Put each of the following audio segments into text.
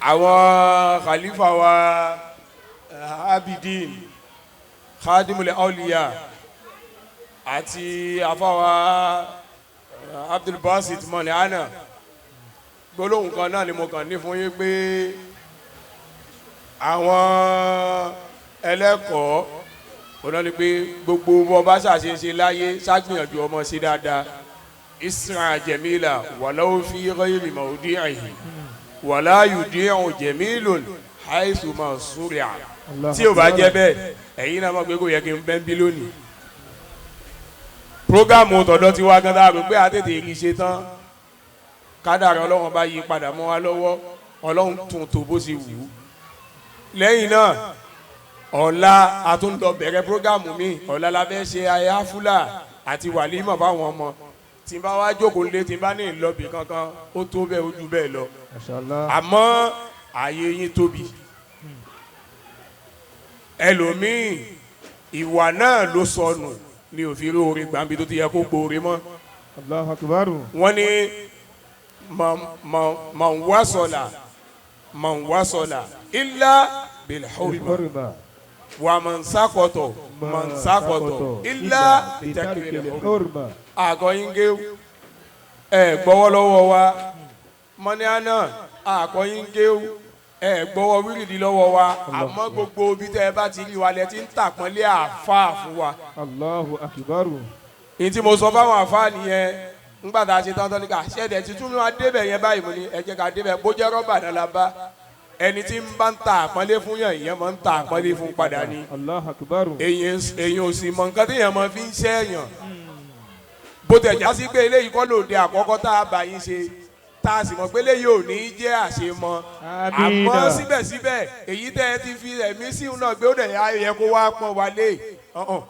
Àwọn khalifa wa Abidin Khadimul Auliya àti afawa Abdulbasit Mọ̀nìhánà, gbólóhùn kan náà ni mo kàn ní fún yín pé àwọn ẹlẹ́kọ̀ọ́ ọ̀nà ni pé gbogbo bọ́ bá ṣàṣeṣe láyé, ṣàgbìyànjú ọmọ sí dáadáa. Isra jẹ̀mílà wàláwó fi ghayri mawdi'ihi wàlá yudi'u jẹ̀mílùn haythu ma suri'a. Tí o bá jẹ́ bẹ́ẹ̀, ẹ̀yin náà mọ̀ pé kò yẹ kí n bẹ́ ń bí lónìí. Program tọ̀dọ̀ ti wá gan-an rò pé a tètè rí ṣe tán, kádàrá Ọlọ́run bá yí padà mọ́ wa lọ́wọ́, Ọlọ́run tún tó bó ṣe wù ú. Lẹ́yìn náà, ọ̀la a tún lọ bẹ̀rẹ̀ program mi. Ọ̀la la fẹ́ ṣe ayáfúlà àti wàlímọ̀ fáwọn ọmọ. Tí n bá wá jókòó lé, tí n bá ní ìlọbì kankan, ó tó bẹ́ẹ̀, ó ju bẹ́ẹ̀ lọ. Mashallah. Àmọ́ ààyè yín tóbi. Ẹlòmíì, ìwà náà ló sọnù ní òfin rí orin gbàǹbi tó ti yẹ kó gbóore mọ́. Allahu akbar. Wọ́n ní man wasala man wasala illa bil hurma Hurma. wa man saqata man saqata illa bitarkil hurma. Hurma. Àgọ́yìngé ẹ gbọ́wọ́ lọ́wọ́ wa mọ́níánà, àgọ́yìngé ẹ gbọ́wọ́ wíìlì lọ́wọ́ wa, àmọ́ gbogbo ibi tẹ́ ẹ bá ti rí wa lẹ ti ń tàpọ́nlé àáfàá fún wa. Allahu akbar. Ní tí mo sọ fáwọn àáfàá nìyẹn ńgbà tá a ṣe tán tán ní ká ṣẹ̀dẹ̀ tuntun ní wa débẹ̀ yẹn báyìí. Mo ní ẹ jẹ́ ká débẹ̀, bó jẹ́ rọ́bà náà la bá ẹni tí ń bá ń ta àpọ́nlé fún yàn, ìyẹn máa ń ta àpọ́nlé fún padà ni. Allahu akbar. Èyàn ò sì mọ nǹkan téèyàn máa fi ń ṣẹ́yàn. Bó tẹ̀ já sí pé eléyìí kọ́ lòde àkọ́kọ́ tá a bá yín ṣe, tá a sì mọ̀ pé eléyìí ò ní í jẹ́ àṣemọ́, àmọ́ Amina. síbẹ̀síbẹ̀, èyí tẹ́ ẹ ti fi ẹ̀mí síhun náà gbé, ó dẹ̀ yẹ kó wá pọ́n wa lé ọ̀hún.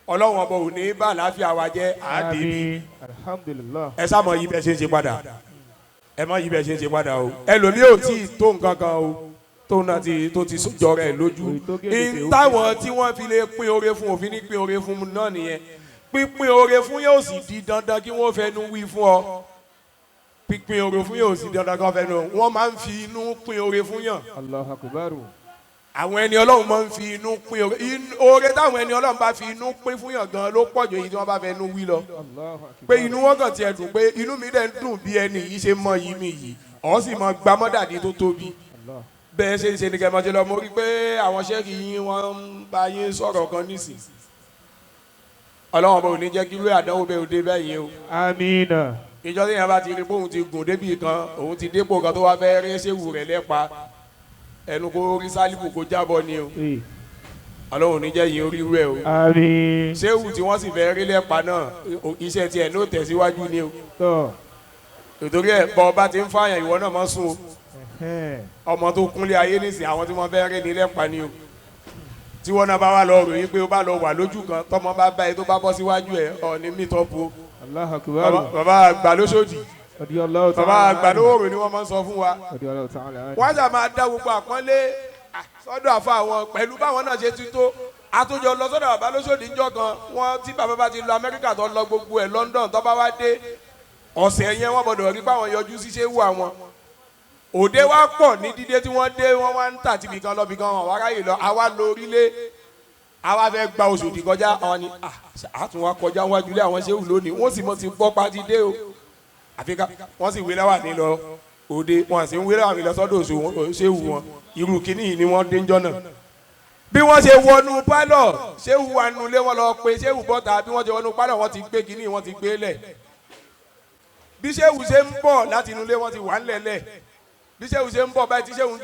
Ọlọ́run Ọba ò ní bá àlàáfíà wa jẹ́ àdébí. Àmín. Alhamdulillah. Ẹ sá mọ yí bẹ́ẹ̀ ṣe ń ṣe padà, ẹ mọ yí bẹ́ẹ̀ ṣe ń ṣe padà o. Ẹlòmíì ò tí ì tó nǹkan kan o, tó náà ti tó ti jọra ẹ lójú. Ń táwọn tí wọ́n fi lè pín oore fún òfin ní pín oore fún náà nìyẹn. Pínpín oore fún yóò sì di dandan kí wọ́n fẹnu wí fún ọ. Pínpín oore fún yóò sì di dandan kí wọ́n fẹnu, wọ́n máa ń fi inú pín oore fún yàn. Allahu akbar. Àwọn ẹni Ọlọ́run máa ń fi inú pín oore. Oore táwọn ẹni Ọlọ́run bá fi inú pín fún yàn gan ló pọ̀ ju èyí tí wọ́n bá fẹnu wí lọ. Allahu akbar. Pé inú wọn kàn tiẹ̀ dùn pé inú mi dẹ̀ ń dùn bí ẹni yìí ṣe mọ yìí mi yìí, ọ̀ sì mọ gbámọ́dàdí tó tóbi. Allah. Bẹ́ẹ̀ ṣe ń ṣe ni kẹ́ ẹ máa ṣe lọ. Mo rí pé àwọn sẹ́ẹ̀kì yín, wọ́n ń bá yín sọ̀rọ̀ kan nísìn. Ọlọ́wọ́n bá ò ní jẹ́ kí irú àdánwò bẹ́ẹ̀ ò dé bẹ́ẹ̀ yín o. Amina. Ìjọ tí yẹn bá ti rí pé òun ti gùn débì kan, òun ti dépò kan, tó wá fẹ́ rí ṣéwù rẹ̀ lẹ́pa, ẹnu kó rí sálíbù kó jábọ́ ni o. Ọlọ́run ò ní jẹ́ yín orí rẹ̀ o. Àmín. Ṣéwù tí wọ́n sì fẹ́ rí lẹ́pa náà, iṣẹ́ tiẹ̀ ní ó tẹ̀síwájú ni o. Tọ́. Ìtorí ẹ̀, bọ́ ọba ti ń fààyàn, ìwọ náà mọ́ sùn o. Ẹ̀hẹ́n. Ọmọ tó kúnlé ayé nísìn, àwọn tí wọ́n fẹ́ rí ní lẹ́pa ni o. Tí wọ́n náà bá wà lọ ròyìn pé ó bá lọ wà lójú kan, tọmọ bá bá ẹ, tó bá bọ́ síwájú ẹ, ọ ní mítọ́pù o. Allahu akbar. Bàbá àgbà lóṣòdì, Radiyallahu bàbá ta'ala àgbà anhu. lówòrò ni wọ́n máa ń sọ fún wa. Radiyallahu ta'ala anhu. Wọ́n sà máa dá gbogbo àpọ́nlé sọ́dọ̀ àfa àwọn pẹ̀lú báwọn náà ṣe ti tó. Àtúnjọ lọ sọ́dọ̀ bàbá lóṣòdì ńjọ́ kan. Wọ́n tí bàbá bá ti lọ Amẹ́ríkà, tó lọ gbogbo ẹ̀, London, tó bá wá dé, ọ̀sẹ̀ yẹn wọ́n gbọ́dọ̀ rí báwọn yọjú sí ṣéwù àwọn. Òde wa pọ̀ ní dídé tí wọ́n dé, wọ́n wá ń tà tìbí kan lọ́bì kan, wọ́n wá ráyè lọ. Àwa lọ orílẹ̀, àwa fẹ́ gba Òṣòdì kọjá. Àwọn ni àtún wa kọjá wájú ilé àwọn ṣéwù lónìí, wọ́n sì mọ̀ ti gbọ́ pati dé o. Àfi ká wọ́n sì wé láwà ní lọ òde, wọ́n sì ń wé láwà ní lọ sọ́dọ̀ ṣéwù wọn. Irú kínní yìí ni wọ́n dé ńjọ́ náà. Bí wọ́n ṣe wọnú pálọ̀, ṣéwù wà nulẹ̀, wọ́n lọ pé ṣéwù bọ́ta. Bí wọ́n ṣe wọnú pálọ̀, wọ́n ti gbé kínní, wọ́n ti gbé lẹ̀. Bí ṣéwù ṣe ń bọ̀ láti inú ilé, wọ́n ti wà ńlẹ̀lẹ̀. Bí ṣéwù ṣe ń bọ̀ báyìí, tí ṣéwù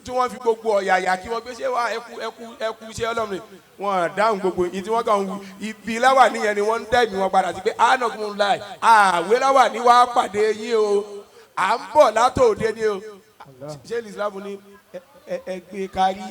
tí wọ́n fi gbogbo ọ̀yàyà kí wọ́n gbé ṣéwù, ẹkú ẹkú ẹkú ṣé Ọlọ́run ni wọ́n dáhùn gbogbo ìyí tí wọ́n kàn ń wù. Ibi láwà níyẹn ni wọ́n ń dá ìmí wọn padà sí pé ánàkùn láì àwé láwà ní wàá pàdé yín o, à ń bọ̀ látòde ni o. Ṣé Islam ní ẹ gbé kárí,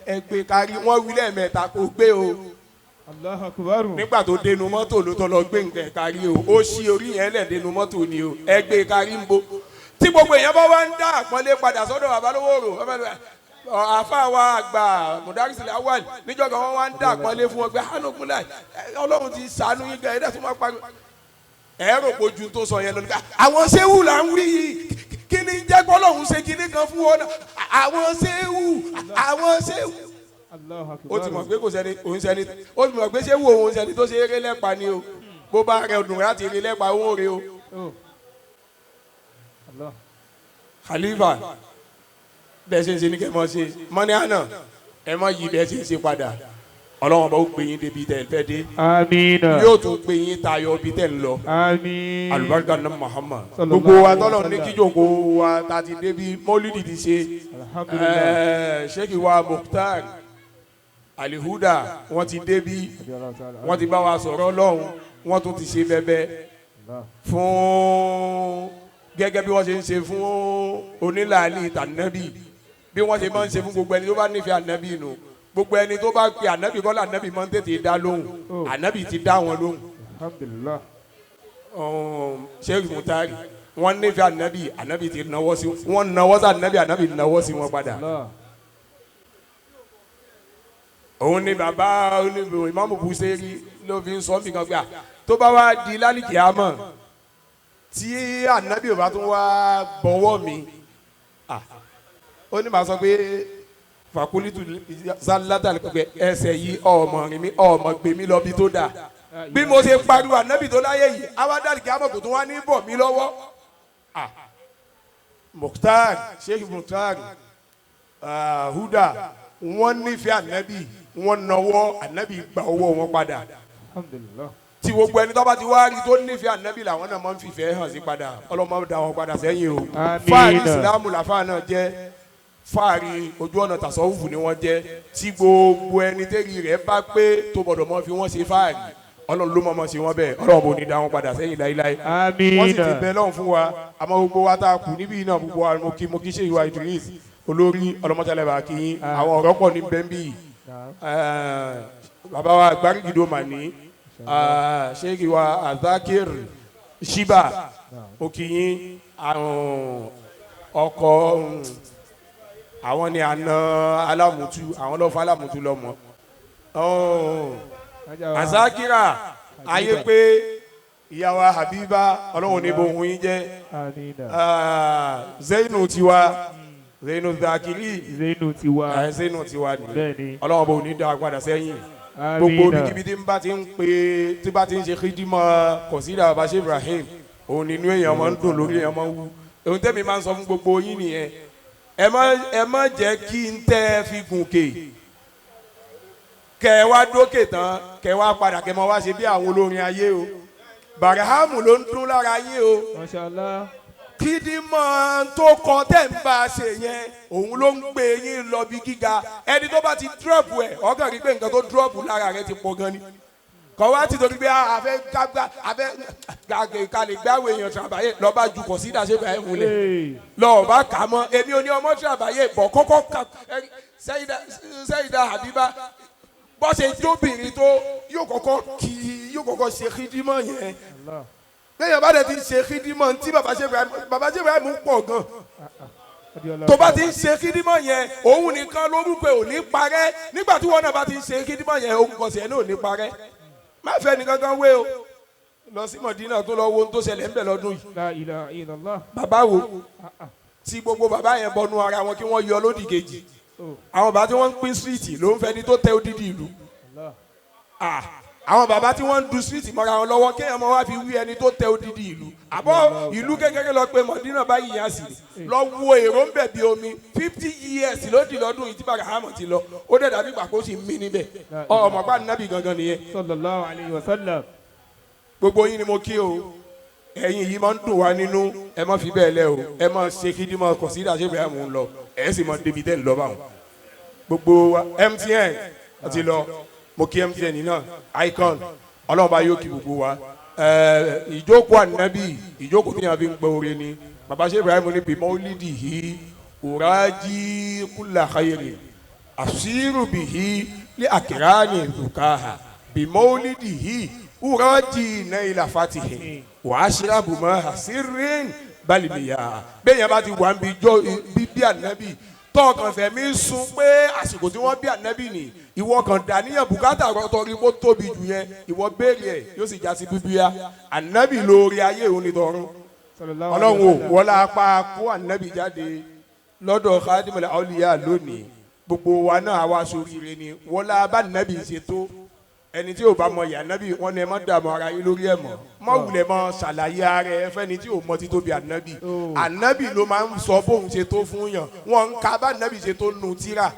ẹ gbé kárí? Wọ́n wí lẹ́ẹ̀mẹ́ta, kò gbé o. Allahu akbar. Nígbà tó dénú mọ́tò ló tọ́ lọ gbé nǹkan kárí o. Ó ṣí orí yẹn lẹ̀ dénú mọ́tò ni o. Ẹ gbé kárí ń bo. Tí gbogbo èèyàn bá wá ń dá àpọ́nlé padà sọ́dọ̀ bàbá lówó rò, àfa wa àgbà Mudarisi Awal, níjọ́ kan wọ́n wá ń dá àpọ́nlé fún wọn pé hánukúnlá, Ọlọ́run ti ṣàánú yín gan, ẹ̀dá tó máa parí. Ẹ rò pé ojú tó sọ yẹn lọ nígbà àwọn sẹ́wù là ń wí yìí. Kí ni jẹ́ kọ́lọ́hún ṣe kíní kan fún wọn? Àwọn ṣéwù, àwọn ṣéwù. Allahu akbar. Ó ti mọ̀ pé kò sẹ́ni òun sẹ́ni, ó ti mọ̀ pé ṣéwù òun sẹ́ni tó ṣe eré lẹ́pa ni o. Bó bá rẹ dùn láti eré lẹ́pa, òun ò rè o. Oh. Allah. Khalifa, bẹ́ẹ̀ ṣe ń ṣe ní kẹ́ mọ́ ṣe mọ́ní àná, ẹ mọ́ yí bẹ́ẹ̀ ṣe ń ṣe padà. Ọlọ́wọ́n bá ó gbé yín débi tẹ̀ fẹ́ dé. Amina. Yóò tún gbé yín tayọ bí tẹ̀ ń lọ. Àmín. Alubarika na Muhammad. Sallallahu Gbogbo wa alaihi tọ́lọ̀ ní wasallam. kíjòkó wa ta ti débi mọ́lídì ti ṣe. Alhamdulillah. Sheikh wa Mukhtar Alihuda, wọ́n ti débi, wọ́n ti bá wa sọ̀rọ̀ lọ́hùn, wọ́n tún ti ṣe bẹ́bẹ́ Allah. fún gẹ́gẹ́ bí wọ́n ṣe ń ṣe fún onílàálì tànàbì, bí wọ́n ṣe máa ń ṣe fún gbogbo ẹni tó bá nífẹ̀ẹ́ ànábì nù. Gbogbo ẹni tó bá pe ànábì kọ́ lànábì máa ń tètè dá lóhùn. Ànábì ti dá wọn lóhùn. Alhamdulillah. Sheikh Mutari, wọ́n nífẹ̀ẹ́ ànábì, ànábì ti náwó sí wọ́n, náwó sí ànábì, ànábì náwó sí wọn padà. Allah. Òun ni bàbá oníbo Ìmáàmù Busiri ló fi ń sọ mí kan pé à tó bá wá di lálìkì àmọ́ tí ànábì ò bá tún wá bọ̀wọ́ mi à, ó ní màá sọ pé fàkúlítù zálátà pé ẹsẹ̀ yìí ọmọ rìn mí, ọmọ gbé mi lọ bí tó dáa. Bí mo ṣe pariwo ànábì tó láyé yìí, àwa dálìkì àmọ́ kò tún wá ní bọ̀ mí lọ́wọ́. Mukhtar, Sheikh Mukhtar Huda, wọ́n nífẹ̀ẹ́ ànábì, wọ́n nawọ́, ànábì gba owó wọn padà. Alhamdulillah. Tí gbogbo ẹni tó bá ti wá rí tó nífẹ̀ẹ́ ànábì làwọn náà máa ń fìfẹ́ hàn sí padà. Ọlọ́mọ dá wọn padà sẹ́yìn o. Àmín. Fáàrí ìsìlámù làfáà náà jẹ́, fáàrí ojú ọ̀nà tàṣọ́wùfù ni wọ́n jẹ́, tí gbogbo ẹni tẹ́rì rẹ̀ bá pé tó gbọ́dọ̀ mọ́ fi wọ́n ṣe fáàrí. Ọlọ́run ló mọ̀ ṣe wọ́n bẹ́ẹ̀. Ọlọ́run bò ní dá wọn padà sẹ́yìn láíláí. Àmín. Wọ́n sì ti bẹ lọ́hùn fún wa. Àmọ́ gbogbo wa tá a kù níbí náà, gbogbo wa mo kí ṣe ìwà Idris olórí ọlọ́mọtálẹ̀ bá kí yín. Àwọn ọ̀rọ̀ pọ̀ ní bẹ́ńbì. Bàbá wa gbárígidó mà ní Sheikh wa Azakir Shiba, mo kí yín. Àwọn ọkọ̀ àwọn ni àna alámùtú, àwọn lọ́fọ̀ alámùtú lọ́mọ Azakira ayé pé ìyàwó Habiba, ọlọ́run ní bohun yín jẹ́. Àmín. Zainu tiwa, Zainu Zakiri. Zainu tiwa. Zainu tiwa ni. Bẹ́ẹ̀ni. Ọlọ́run bò ní dá padà sẹ́yìn. Àmín. Gbogbo ibikíbi tí n bá ti ń pè, tí bá ti ń ṣe kídímọ̀ kọ̀sídà bàbá Sheikh Ibrahim, òun nínú èèyàn máa ń dùn, lórí èèyàn máa ń wú. Ohun tẹ́mi máa ń sọ fún gbogbo yín nìyẹn, ẹ má jẹ́ kí n tẹ́ fi gùnkè, kẹ wá dókè tán, kẹ wá padà, kẹ mọ wá ṣe bí àwọn olórin ayé o. Bàràhàmù ló ń dún lára yín o. Mashallah. Kídímọ̀ tó kọ tẹ̀ ń bá a ṣe yẹn, òun ló ń gbé yín lọ bí gíga. Ẹni tó bá ti dúrọ̀pù ẹ̀, ọkàn rí pé nǹkan tó dúrọ̀pù lára rẹ ti pọ̀ gan ni. Kọ́ wá ti torí pé àfẹ́ gbàgbà àfẹ́ ká lè gbáwé èèyàn tàbáyé lọ́ba ju kọ̀ sí ìdáṣẹ́ báyìí múlẹ̀ lọ́ọ̀bá kà á mọ́. Èmi ò ní ọmọ tàbáyé bọ̀ kọ́kọ́ ká Sẹ́yìdá Habiba bọ́ ṣe jóbìnrin tó yóò kọ́kọ́ kí yóò kọ́kọ́ ṣe kídímọ̀ yẹn. Lẹ́yìn bá dẹ̀ ti ṣe kídímọ̀ tí bàbá ṣe Ibrahim pọ̀ gan. Tó bá ti ń ṣe kídímọ̀ yẹn, òun nìkan lórúkọ ò ní parẹ́. Nígbà tí wọn náà bá ti ń ṣe kídímọ̀ yẹn, òun kọ̀ọ̀sẹ̀ náà ò ní parẹ́. Má fẹ́ nìkan kan wé o. Lọ sí Mọ̀dínà tó lọ wo ohun tó ṣẹlẹ̀ ńbẹ̀ lọ́dún yìí. La ilaha illallah. Bàbá wo tí gbogbo bàbá yẹn bọnú ara wọn kí wọ́n yọ lódì kejì. Àwọn bàbá tí wọ́n ń pín síìtì ló ń fẹ́ ni tó tẹ odidi ìlú. Àwọn bàbá tí wọ́n ń du síìtì mọ́ra wọn lọ́wọ́, kéèyàn máa wá fi wí ẹni tó tẹ odidi ìlú. Àbọ̀ ìlú kékeré lọ pé Mọ̀dínà báyìí yẹn sì lọ wo èrò ń bẹ̀ bí omi. 50 years ló di lọ́dún yìí tí Bàràhámù ti lọ. Ó dẹ̀ dàbí ìgbà kó sì mí níbẹ̀. Ọmọ pa nàbì gangan nìyẹn. Sallallahu alayhi wa sallam. Gbogbo yín ni mo kí o. Ẹ̀yin yìí máa ń dùn wá nínú, ẹ má fi bẹ́ẹ̀ lẹ̀ o. Ẹ má ṣe kídímọ̀ kọ̀sídà ṣé Ibrahim ń lọ, ẹ sì máa débi tẹ́ ń lọ báwọn. Gbogbo wa MTN ti lọ, mo kí MTN náà, Icon, ọlọ́run bá yóò kí gbogbo wa. Ìjókòó ànábì, ìjókòó tí yàrá fi ń gbọ́ orin ni bàbá ṣe Ibrahim ní bímọ lídì yìí òrájí kúlà khayri àṣírù bìhí ní àkìránì rùkàhà bímọ lídì yìí òrájí náírà fatihi wàá ṣíráàbù mọ́ àṣírín balìmíyà. Bẹ́ẹ̀ yẹn bá ti wà ń bí jọ bíbí ànábì tọkàn fẹ̀mí sun pé àsìkò tí wọ́n bí ànábì ni, ìwọ kan dàníyàn bùkátà tọrí kó tóbi jù yẹn, ìwọ béèrè ẹ̀ yóò sì já sí bíbí ya ànábì lórí ayé òun ni tọrún. Sallallahu alayhi Ọlọ́run wa ò sallam. wọlé apá kó ànábì jáde lọ́dọ̀ Khadimul Awliya lónìí, gbogbo wa náà wá sóríire ni. Wọlé abá nàbì ṣe tó, ẹni tí ò bá mọ ìyá nàbì wọn ni ẹ má dààmú ara yín lórí ẹ mọ́, má wulẹ̀ mọ́ ṣàlàyé ara ẹ fẹ́ni tí ò mọ títóbi ànábì. Ànábì ló máa ń sọ bóun ṣe tó fún yàn, wọn ń ka bá nàbì ṣe tó nu tíra.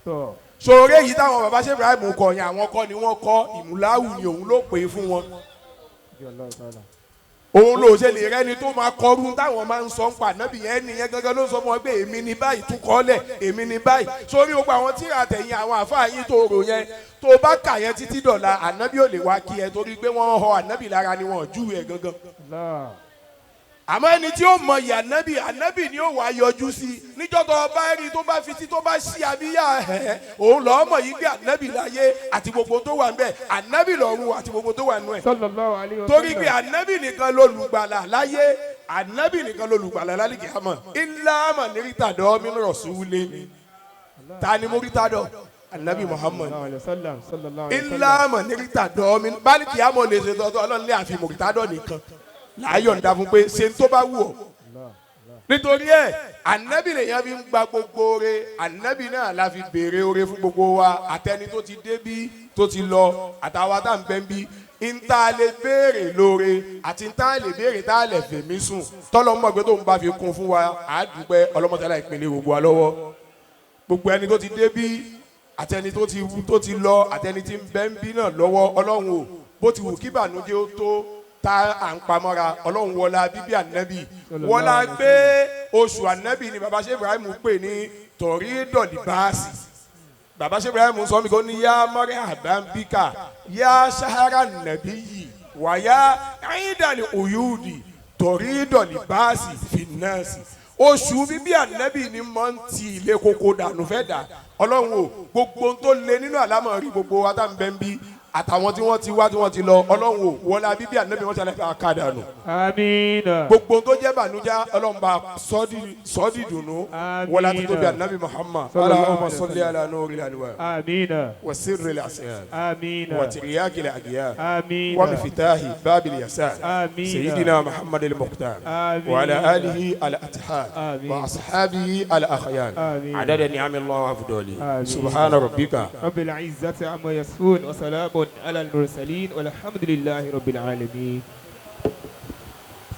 Tọ́. Sórí èyí táwọn baba ṣe Ibrahim kọ yẹn, àwọn kọ́ ni wọ́n kọ́, ìmúláwù ni òun ló pè é fún wọn. Allahu ta'ala. Òun ló ṣe lè rẹ́ni tó máa kọrú táwọn máa ń sọ ń pa ànábì yẹn nìyẹn gangan ló ń sọ fún wọn pé èmi ni báyìí, tún kọ́ lẹ̀, èmi ni báyìí. Sórí gbogbo àwọn tíra tẹ̀yìn àwọn àfáà yín tó rò yẹn, tó bá kà yẹn títí dọ̀la, ànábì ò lè wá kí ẹ, torí pé wọ́n họ ànábì lára ni wọ́n júwe ẹ̀ gangan. Allah. Àmọ́ ẹni tí ó mọ ìyá ànábì, ànábì ni ó wà yọjú sí i níjọ́ tó bá rí, tó bá fi tí tó bá ṣí abíyá ẹ̀, òun lọ́ọ́ mọ̀ yí pé ànábì láyé àti gbogbo tó wà ń bẹ̀, ànábì lọ́run àti gbogbo tó wà nù ẹ̀. Sallallahu alayhi wa Torí pé sallam. ànábì nìkan lolùgbàlà láyé, ànábì nìkan lolùgbàlà lálìkí àmọ́ ìlàmà nírítàdọ́ min rasuli. Ta ni múrítàdọ́? Ànábì Muhammad. Sallallahu alayhi wa sallam. Sallallahu alayhi wa sallam. Ìlàmà nírítàdọ́ min bálíkì àmọ́ lè ṣe tọ́tọ́ ọlọ́run lé, àfi múrítàdọ́ nìkan láàyò ń dá fún pé ṣe ń tó bá wù ọ́. Allah. Nítorí ẹ ànábì lèyàn fi ń gba gbogbo oore, ànábì náà la fi béèrè oore fún gbogbo wa, àtẹni tó ti débí tó ti lọ, àtàwa tá à ń bẹ́ ń bí, nta lè béèrè lóore àti nta lè béèrè tá a lè fèmí sùn tọ́lọ́mọ̀ pé tó ń bá fi kún fún wa, à á dúpẹ́ ọlọ́mọtálá ìpínlẹ̀ gbogbo wa lọ́wọ́. Gbogbo ẹni tó ti débí àtẹni tó ti wú tó ti lọ, àtẹni tí ń bẹ́ ń bí náà lọ́wọ́, ọlọ́run o, bó ti wù kí ìbànújẹ́ ó tó tá à ń pamọ́ra, ọlọ́run wọlá bíbí ànábì, wọlá pé oṣù ànábì ni baba ṣe Ibrahim pè ní torí dọ̀lì báàsì. Baba ṣe Ibrahim sọ mi kò ní yá mọ́rẹ́ àbámbíkà yá sahara nàbí yìí wàyá ẹ̀yìndàlì òyúdì torí dọ̀lì báàsì fìnnáàsì. Oṣù bíbí ànábì ni mọ́ ń ti ilé koko dànù fẹ́ dà. Ọlọ́run o, gbogbo ohun tó le nínú àlámọ̀rí gbogbo wa tá à ń bẹ́ ń bí, àtàwọn tí wọ́n ti wá tí wọ́n ti lọ, ọlọ́run o, wọlá bíbí ànábì wọn ṣàlàyé ká dànù. Amiina. Gbogbo ohun tó jẹ́ bànújẹ́, ọlọ́run bá sọ́ọ́dì dùnú. Àmín. Wọlá tó tóbi ànábì Muhammad. Sallallahu Allahumma alaihi salli wasallam. ala nuril anwar Amiina. wa sirril asrar Amiina. wa tiryakil aghyar Amiina. wa miftahi babil yasar. Amiina. سيدنا محمد المختار. آمين. وعلى آله الأتحاد آمين. وأصحابه الأخيار آمين. عدد نعم الله وفضله. آمين. سبحان ربك رب العزة عما يصفون وسلام على المرسلين والحمد لله رب العالمين.